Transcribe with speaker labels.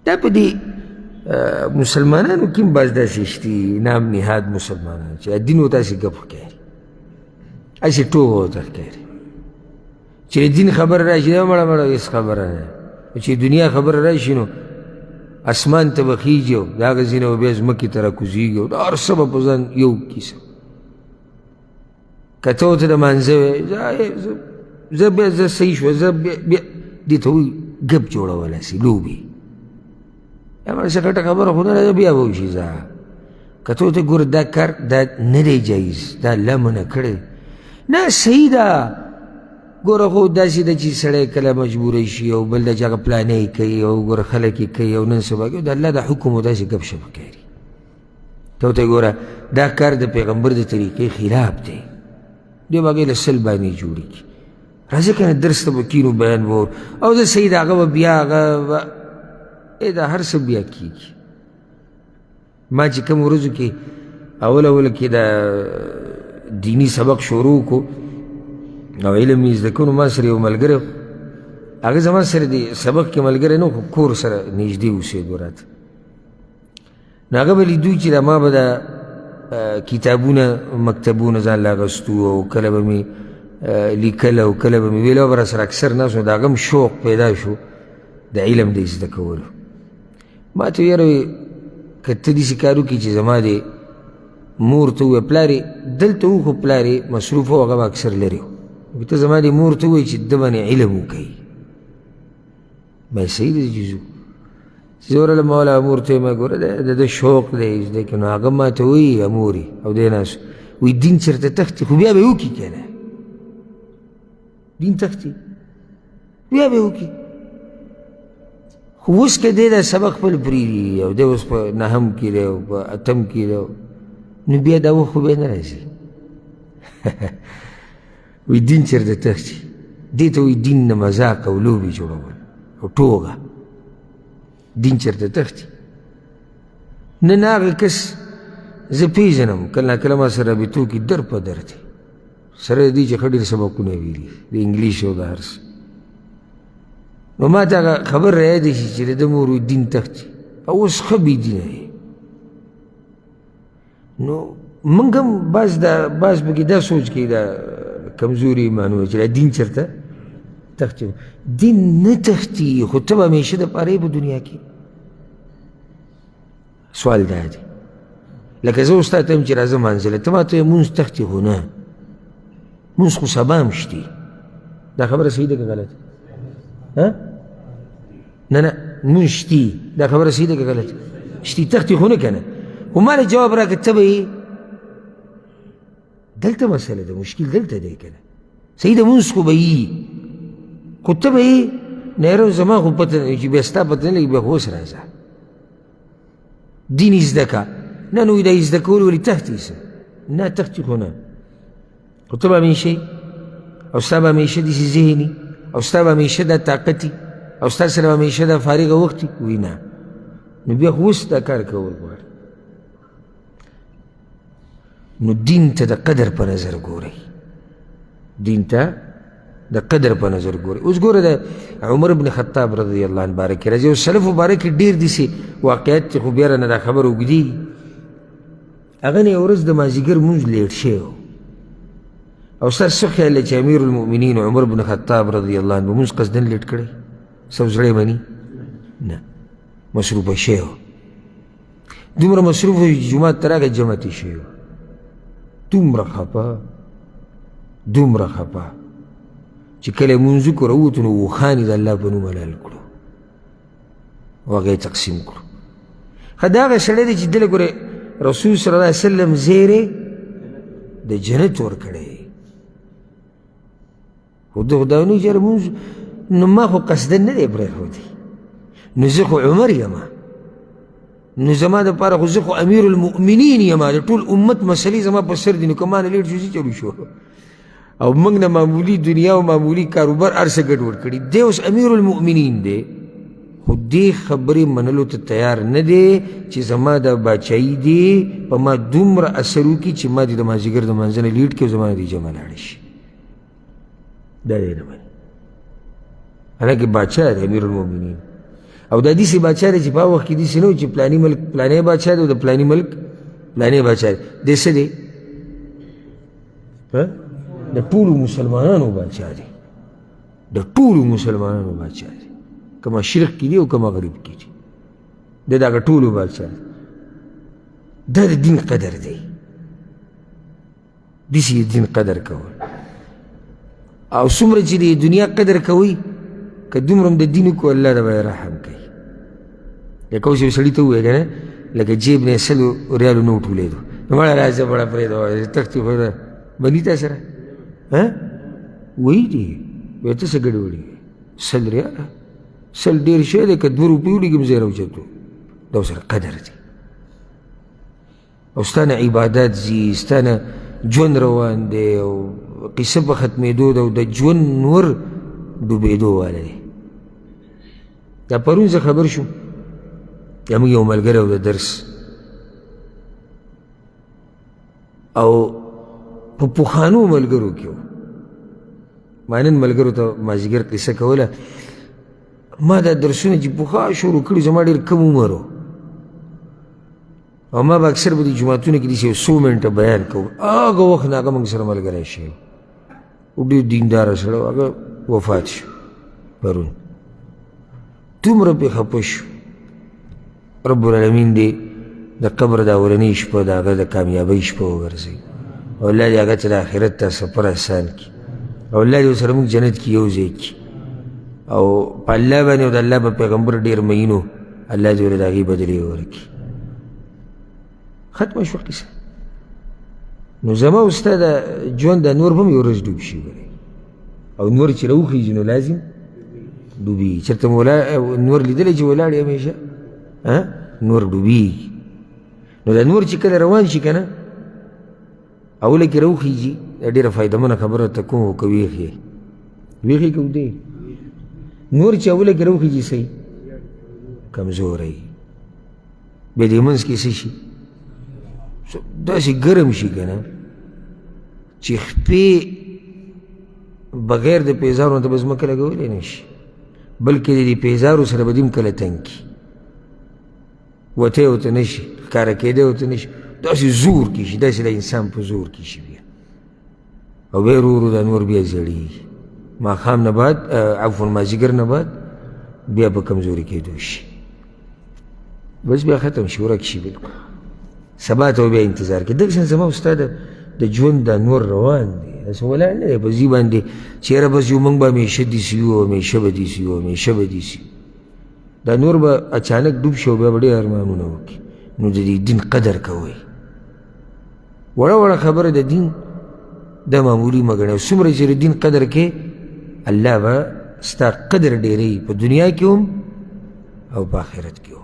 Speaker 1: دا په دې مسلمانانو کې هم بعض داسې شتي نام نهاد مسلمانان چې دین ورته هسې ګپ ښکاري، هسې ټوغه ورته ښکاري. چې دین خبره راشي دا مړه مړه هېڅ خبره نه، چې دنیا خبره راشي نو اسمان ته به خیږي او د هغه ځای نه به بیا ځمکې ته راکوزېږي او د هر څه به په ځان یو کیسه. که ته ورته د مانځه وې زه بیا زه صحیح شوه، زه بیا دې ته وایي ګپ جوړول هسې لوبې. یا مړه څه غټه خبره خو نه ده، بیا به وشي. ځه که ته ورته ګوره دا کار دا نه دی جایز، دا الله منع کړی، نه صحیح ده. ګوره خو داسې ده چې سړی کله مجبور شي او بل د چې هغه پلانې کوي او ګوره خلک یې کوي او نن سبا کوي، د الله د حکم داسې ګپ شپ کوي. ته ورته ګوره دا کار د پیغمبر د طریقې خلاف دی، دی به هغې له سل باندې جوړېږي. راځه که نه درس ته به کښېنو بیان به اورو او زه صحیح ده، هغه به بیا هغه دا هر څه بیا کېږي. ما چې کوم ورځو کې اول اول کې دا دیني سبق شروع کو او علم مې زده کړو، ما سره یو ملګری، هغه زما سره د سبق کې ملګری نه، خو کور سره نږدې اوسېدو راته. نو هغه به لیدو چې دا ما به دا کتابونه مکتبونه ځان له اخیستو او کله به مې لیکل او کله به مې ویل، به راسره اکثر ناست، نو د هغه هم شوق پیدا شو د علم د زده کولو. ما ته ویره وي که ته داسې کار وکړي چې زما دې مور ته ووایې، پلار یې دلته و خو پلار یې مصروف و، هغه به اکثر لرې و، که ته زما دې مور ته ووایې چې ده باندې علم وکړي، ما یې صحیح دی چې ځو. زه ورغلم مولا مور ته ما ګوره د ده شوق دی زده کړي. نو هغه ما ته وایي اموري او دی ناست وایي دین چېرته تښتي، خو بیا به یې وکړي که نه، دین تښتي بیا به یې وکړي. خو اوس که دی دا سبق خپل پرېږدي او دی اوس په نهم کې دی او په اتم کې دی، نو بیا دا وخت خو بیا نه راځي. وایي دین چېرته تښتي، دې ته وایي دین نه مذاق او لوبې جوړول او ټوغه. دین چېرته تښتي؟ نن هغه کس زه پېژنم، کله ناکله ما سره رابطو کې در په در دی، سره د دې چې ښه ډېر سبقونه ویلي د انګلیش او د هر څه. نو ما ته هغه خبر را یاده شي چې د ده مور وایي دین تښتي او اوس ښه بېدینه دی. نو موږ هم بعض دا بعض پکې دا سوچ کوي، دا کمزوري ایمانونه چې دا دین چېرته تښتي. دین نه تښتي، خو ته به همېشه دپاره یې په دنیا کې. سوال دا دی لکه زه اوس تا ته وایم چې راځه مانځله، ته ما ته وایې مونځ تښتي، خو نه، مونځ خو سبا هم شتي. دا خبره صحیح ده که غلطه؟ ها؟ نه نه، مونځ شتي، دا خبره صحیح ده که غلطه؟ شتي، تښتي خو نه که نه. خو ما له جواب راکړه، ته به یې دلته مسله ده، مشکل دلته دی که نه. صحیح ده، مونځ خو به یي، خو ته به یې نه یاره زما خو پته نه چې بیا ستا پته نه لګي، بیا خو اوس راځه دین زده که. نه نو دا زده کول ولې تښتي څه؟ نه تښتي خو نه، خو ته به همېشه او ستا به همېشه داسې ذهن او ستا به همېشه دا طاقت او ستا سره به همېشه دا فارغه وخت وي. نه، نو بیا خو اوس دا کار کول غواړي. نو دین ته د قدر په نظر ګورئ، دین ته د قدر په نظر ګورئ. اوس ګوره د عمر بن خطاب رضی الله عنه باره کې راځي، او سلفو باره کې ډېر داسې واقعیت چې خو بیا رانه دا خبره اوږدېږي. هغه نه یوه ورځ د مازدیګر مونځ لیټ شوی و، او ستاسو څه خیال دی چې امیر المؤمنین عمر بن خطاب رضی الله عنه مونځ قصداً لیټ کړی؟ ستاسو زړه یې مني؟ نه، مصروفه شوی و، دومره مصروف و چې جومات ته راغی جمع ترې شوی و، دومره خفه، دومره خفه چې کله یې مونځ وکړو راووتو نو اوښان یې د الله په نوم حلال کړو او هغه یې تقسیم کړو. ښه دا هغه سړی دی چې ده له ګورې رسول صلی الله علیه وسلم زیری د جنت ورکړی، خو ده خو دا نه چې مونځ نو ما خو قصدا نه دی پرېښودی، نو زه خو عمر یم، نو زما دپاره خو زه خو امیر المؤمنین یم، د ټول امت مسلې زما په سر دي، نو که ما نه لیټ شو څه چلو شو؟ او موږ نه معمولي دنیا او معمولي کاروبار هر څه ګډوډ کړي. دی اوس امیر المؤمنین دی، خو دې خبرې منلو ته تیار نه دی چې زما د باچایي دی په ما دومره اثر وکړي چې ما دې د مازدیګر د لمانځه نه لیټ کړي او زما دې جمع لاړه شي. دا دی نه مني، حالانکه باچا دی امیر المؤمنین. او دا داسې باچا دی چې په هغه وخت کې داسې نه و چې پلاني ملک پلانی باچا دی او د پلاني ملک پلانی باچا دی. دی څه دی؟ د ټولو مسلمانانو باچا دی، د ټولو مسلمانانو باچا دی، که مشرق کې دی او که مغرب کې دی، د دغه ټولو باچا دی. دا د دین قدر دی، داسې د دین قدر کول. او څومره چې د دنیا قدر کوئ، که دومره هم د دین وکړو، الله د به رحم کوي. لکه اوس یو سړي ته ووایې که نه، لکه جیب نه یې سلو ریالو نوټ ولیدو، نو مړه راځه مړه پرېږده تښتي خو مني تا سره وایي دي، وایي ته څه ګډې وړي 100 ریاله، 100 ډېر شی دی، که 2 روپۍ ولېږم زه یې راوچتو. دا ورسره قدر دی. او ستا نه عبادت ځي، ستا نه ژوند روان دی، او قصه په ختمېدو ده، او د ژوند نور ډوبېدو والی دی. دا پرون زه خبر شوم، زموږ یو ملګری و د درس، او په پخوانو ملګرو کې و. ما نن ملګرو ته مازدیګر قصه کوله. ما دا درسونه چې پخوا شروع کړي، زما ډېر کم عمر و، او ما به اکثر په دې جوماتونو کې داسې یو څو منټه بیان کوم. هغه وخت نه هغه موږ سره ملګری شوی و، ډېر دینداره سړی و. هغه وفات شو پرون. دومره پرې خفه شو. رب العالمین دې د قبر د اولنۍ شپه د هغه د کامیابۍ شپه وګرځوي، او الله دې هغه ته د آخرت ته سفر اسان کړي، او الله دې ورسره موږ جنت کې یو ځای کړي. او په الله باندې او د الله په پیغمبر ډېر مین و، الله دې ورله د هغې بدلې ورکړي. ختمه شوه قصه. نو زما او ستا د ژوند دا نور به هم یو ورځ ډوب شي، او نور چې راوخېږي نو لازم ډوبېږي. چېرته مو نور لیدلی چې ولاړ یې همېشه، نور ډوبېږي. نو دا نور چې کله روان شي که نه، اوله کې راوخېږي. دا ډېره فایدهمنه خبره ته کوم، او که ویښ یې، ویښ یې که ویده یې؟ نور چې اوله کې راوخېږي صحیح کمزوری، بیا دې منځ کې څه شي، داسې ګرم شي که نه چې خپې بغیر د پیزارو نه ته به ځمکه لګولی نه شي، بلکې د دې پیزارو سره به دې هم کله تنګ کړي، وتی ورته نه شي، ښکاره کېدی ورته نه شي، داسې زور کې شي، داسې د انسان په زور کې شي بیا. او بیا ورو ورو دا نور بیا زړېږي، ماښام نه بعد، عفوا مازدیګر نه بعد بیا په کمزوري کېدو شي، بس بیا ختم شي، ورک شي بلکل. سبا ته بیا انتظار کوي. دغه شان زما استاد د ژوند دا نور روان دی، داسې ولاړ نه دی په ځي باندې چې یاره بس یو موږ به همېشه داسې یو، همېشه به داسې یو، همېشه به داسې یو. دا نور به اچانک ډوب شي او بیا به ډېر ارمانونه وکړي. نو د دې دین قدر کوئ. وړه وړه خبره د دین دا معمولي مه ګڼئ. څومره چې د دین قدر کې، الله به ستا قدر ډېروي، په دنیا کې هم او په آخرت کې هم.